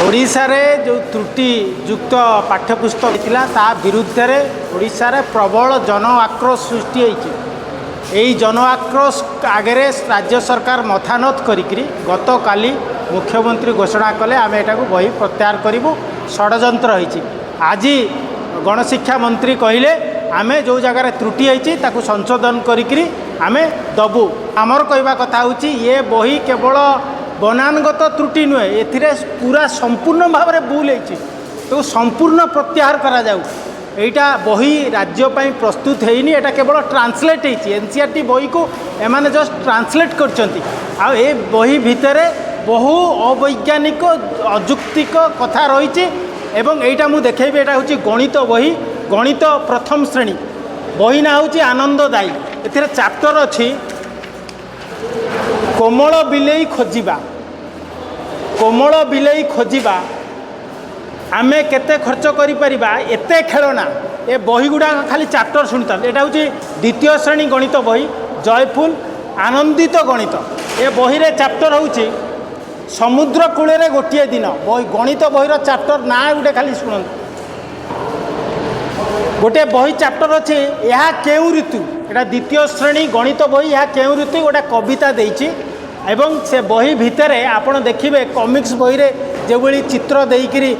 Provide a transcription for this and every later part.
ଓଡ଼ିଶାରେ ଯେଉଁ ତ୍ରୁଟିଯୁକ୍ତ ପାଠ୍ୟପୁସ୍ତକ ଥିଲା, ତା ବିରୁଦ୍ଧରେ ଓଡ଼ିଶାରେ ପ୍ରବଳ ଜନ ଆକ୍ରୋଶ ସୃଷ୍ଟି ହୋଇଛି। ଏଇ ଜନ ଆକ୍ରୋଶ ଆଗରେ ରାଜ୍ୟ ସରକାର ମଥାନତ କରିକିରି ଗତକାଲି ମୁଖ୍ୟମନ୍ତ୍ରୀ ଘୋଷଣା କଲେ, ଆମେ ଏଟାକୁ ବହି ପ୍ରତ୍ୟାହାର କରିବୁ, ଷଡ଼ଯନ୍ତ୍ର ହୋଇଛି। ଆଜି ଗଣଶିକ୍ଷା ମନ୍ତ୍ରୀ କହିଲେ, ଆମେ ଯେଉଁ ଜାଗାରେ ତ୍ରୁଟି ହେଇଛି ତାକୁ ସଂଶୋଧନ କରିକିରି ଆମେ ଦେବୁ। ଆମର କହିବା କଥା ହେଉଛି, ଏ ବହି କେବଳ ବନାନଗତ ତ୍ରୁଟି ନୁହେଁ, ଏଥିରେ ପୁରା ସମ୍ପୂର୍ଣ୍ଣ ଭାବରେ ଭୁଲ ହେଇଛି। ତାକୁ ସମ୍ପୂର୍ଣ୍ଣ ପ୍ରତ୍ୟାହାର କରାଯାଉ। ଏଇଟା ବହି ରାଜ୍ୟ ପାଇଁ ପ୍ରସ୍ତୁତ ହେଇନି, ଏଇଟା କେବଳ ଟ୍ରାନ୍ସଲେଟ୍ ହେଇଛି। ଏନ୍ସିଆର୍ଟି ବହିକୁ ଏମାନେ ଜଷ୍ଟ ଟ୍ରାନ୍ସଲେଟ୍ କରିଛନ୍ତି। ଆଉ ଏ ବହି ଭିତରେ ବହୁ ଅବୈଜ୍ଞାନିକ, ଅଯୁକ୍ତିକ କଥା ରହିଛି ଏବଂ ଏଇଟା ମୁଁ ଦେଖେଇବି। ଏଇଟା ହେଉଛି ଗଣିତ ବହି, ଗଣିତ ପ୍ରଥମ ଶ୍ରେଣୀ। ବହି ନାଁ ହେଉଛି ଆନନ୍ଦଦାୟୀ। ଏଥିରେ ଚାପ୍ଟର ଅଛି କୋମଳ ବିଲେଇ ଖୋଜିବା, କୋମଳ ବିଲେଇ ଖୋଜିବା, ଆମେ କେତେ ଖର୍ଚ୍ଚ କରିପାରିବା, ଏତେ ଖେଳନା। ଏ ବହି ଗୁଡ଼ାକ ଖାଲି ଚାପ୍ଟର ଶୁଣିଥାନ୍ତି। ଏଇଟା ହେଉଛି ଦ୍ୱିତୀୟ ଶ୍ରେଣୀ ଗଣିତ ବହି, ଜୟଫୁଲ ଆନନ୍ଦିତ ଗଣିତ। ଏ ବହିରେ ଚାପ୍ଟର ହେଉଛି ସମୁଦ୍ର କୂଳରେ ଗୋଟିଏ ଦିନ। ବହି, ଗଣିତ ବହିର ଚାପ୍ଟର ନାଁ ଗୋଟେ ଖାଲି ଶୁଣନ୍ତୁ। ଗୋଟିଏ ବହି ଚାପ୍ଟର ଅଛି ଏହା କେଉଁ ଋତୁ। ଏଇଟା ଦ୍ୱିତୀୟ ଶ୍ରେଣୀ ଗଣିତ ବହି, ଏହା କେଉଁ ଋତୁ, ଗୋଟେ କବିତା ଦେଇଛି। ଏବଂ ସେ ବହି ଭିତରେ ଆପଣ ଦେଖିବେ, କମିକ୍ସ ବହିରେ ଯେଭଳି ଚିତ୍ର ଦେଇକିରି,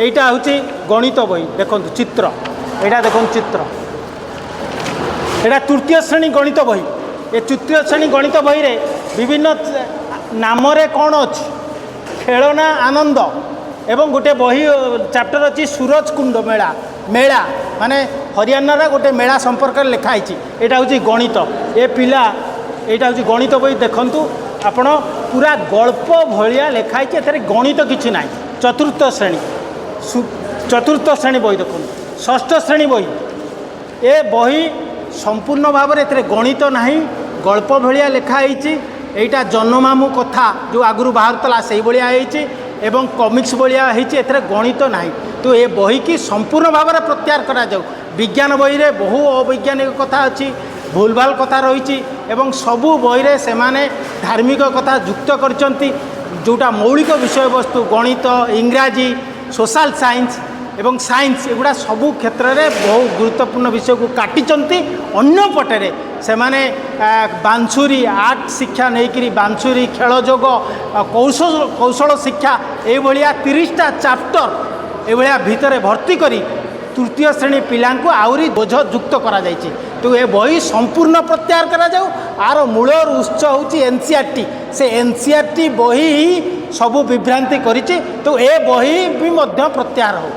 ଏଇଟା ହେଉଛି ଗଣିତ ବହି। ଦେଖନ୍ତୁ ଚିତ୍ର, ଏଇଟା ଦେଖନ୍ତୁ ଚିତ୍ର। ଏଇଟା ତୃତୀୟ ଶ୍ରେଣୀ ଗଣିତ ବହି। ଏ ତୃତୀୟ ଶ୍ରେଣୀ ଗଣିତ ବହିରେ ବିଭିନ୍ନ ନାମରେ କ'ଣ ଅଛି, ଖେଳନା ଆନନ୍ଦ। ଏବଂ ଗୋଟେ ବହି ଚାପ୍ଟର ଅଛି ସୁରଜ କୁଣ୍ଡ ମେଳା। ମେଳା ମାନେ ହରିୟାଣାର ଗୋଟେ ମେଳା ସମ୍ପର୍କରେ ଲେଖା ହେଇଛି। ଏଇଟା ହେଉଛି ଗଣିତ। ଏ ପିଲା, ଏଇଟା ହେଉଛି ଗଣିତ ବହି। ଦେଖନ୍ତୁ ଆପଣ, ପୁରା ଗଳ୍ପ ଭଳିଆ ଲେଖା ହେଇଛି, ଏଥିରେ ଗଣିତ କିଛି ନାହିଁ। ଚତୁର୍ଥ ଶ୍ରେଣୀ, ଚତୁର୍ଥ ଶ୍ରେଣୀ ବହି ଦେଖନ୍ତୁ, ଷଷ୍ଠ ଶ୍ରେଣୀ ବହି। ଏ ବହି ସମ୍ପୂର୍ଣ୍ଣ ଭାବରେ ଏଥିରେ ଗଣିତ ନାହିଁ, ଗଳ୍ପ ଭଳିଆ ଲେଖା ହେଇଛି। ଏଇଟା ଜହ୍ନମାମୁଁ କଥା ଯେଉଁ ଆଗରୁ ବାହାରୁଥିଲା, ସେଇଭଳିଆ ହେଇଛି ଏବଂ କମିକ୍ସ ଭଳିଆ ହେଇଛି। ଏଥିରେ ଗଣିତ ନାହିଁ। ତ ଏ ବହିକି ସମ୍ପୂର୍ଣ୍ଣ ଭାବରେ ପ୍ରତ୍ୟାହାର କରାଯାଉ। ବିଜ୍ଞାନ ବହିରେ ବହୁ ଅବୈଜ୍ଞାନିକ କଥା ଅଛି, ଭୁଲଭାଲ କଥା ରହିଛି ଏବଂ ସବୁ ବହିରେ ସେମାନେ ଧାର୍ମିକ କଥା ଯୁକ୍ତ କରିଛନ୍ତି। ଯେଉଁଟା ମୌଳିକ ବିଷୟବସ୍ତୁ, ଗଣିତ, ଇଂରାଜୀ, ସୋଶାଲ ସାଇନ୍ସ ଏବଂ ସାଇନ୍ସ, ଏଗୁଡ଼ା ସବୁ କ୍ଷେତ୍ରରେ ବହୁ ଗୁରୁତ୍ୱପୂର୍ଣ୍ଣ ବିଷୟକୁ କାଟିଛନ୍ତି। ଅନ୍ୟପଟରେ ସେମାନେ ବାଂଶୁରୀ ଆର୍ଟ ଶିକ୍ଷା ନେଇକରି ବାଂଶୁରୀ ଖେଳ, ଯୋଗ, କୌଶଳ ଶିକ୍ଷା, ଏଇଭଳିଆ 30ଟା ଚାପ୍ଟର ଏଇଭଳିଆ ଭିତରେ ଭର୍ତ୍ତି କରି ତୃତୀୟ ଶ୍ରେଣୀ ପିଲାଙ୍କୁ ଆହୁରି ବୋଝ ଯୁକ୍ତ କରାଯାଇଛି। ତ ଏ ବହି ସମ୍ପୂର୍ଣ୍ଣ ପ୍ରତ୍ୟାହାର କରାଯାଉ। ଆର ମୂଳର ଉତ୍ସ ହେଉଛି ଏନ୍ସିଆର୍ଟି। ସେ ଏନ୍ସିଆର୍ଟି ବହି ହିଁ ସବୁ ବିଭ୍ରାନ୍ତି କରିଛି। ତ ଏ ବହି ବି ମଧ୍ୟ ପ୍ରତ୍ୟାହାର ହେଉ।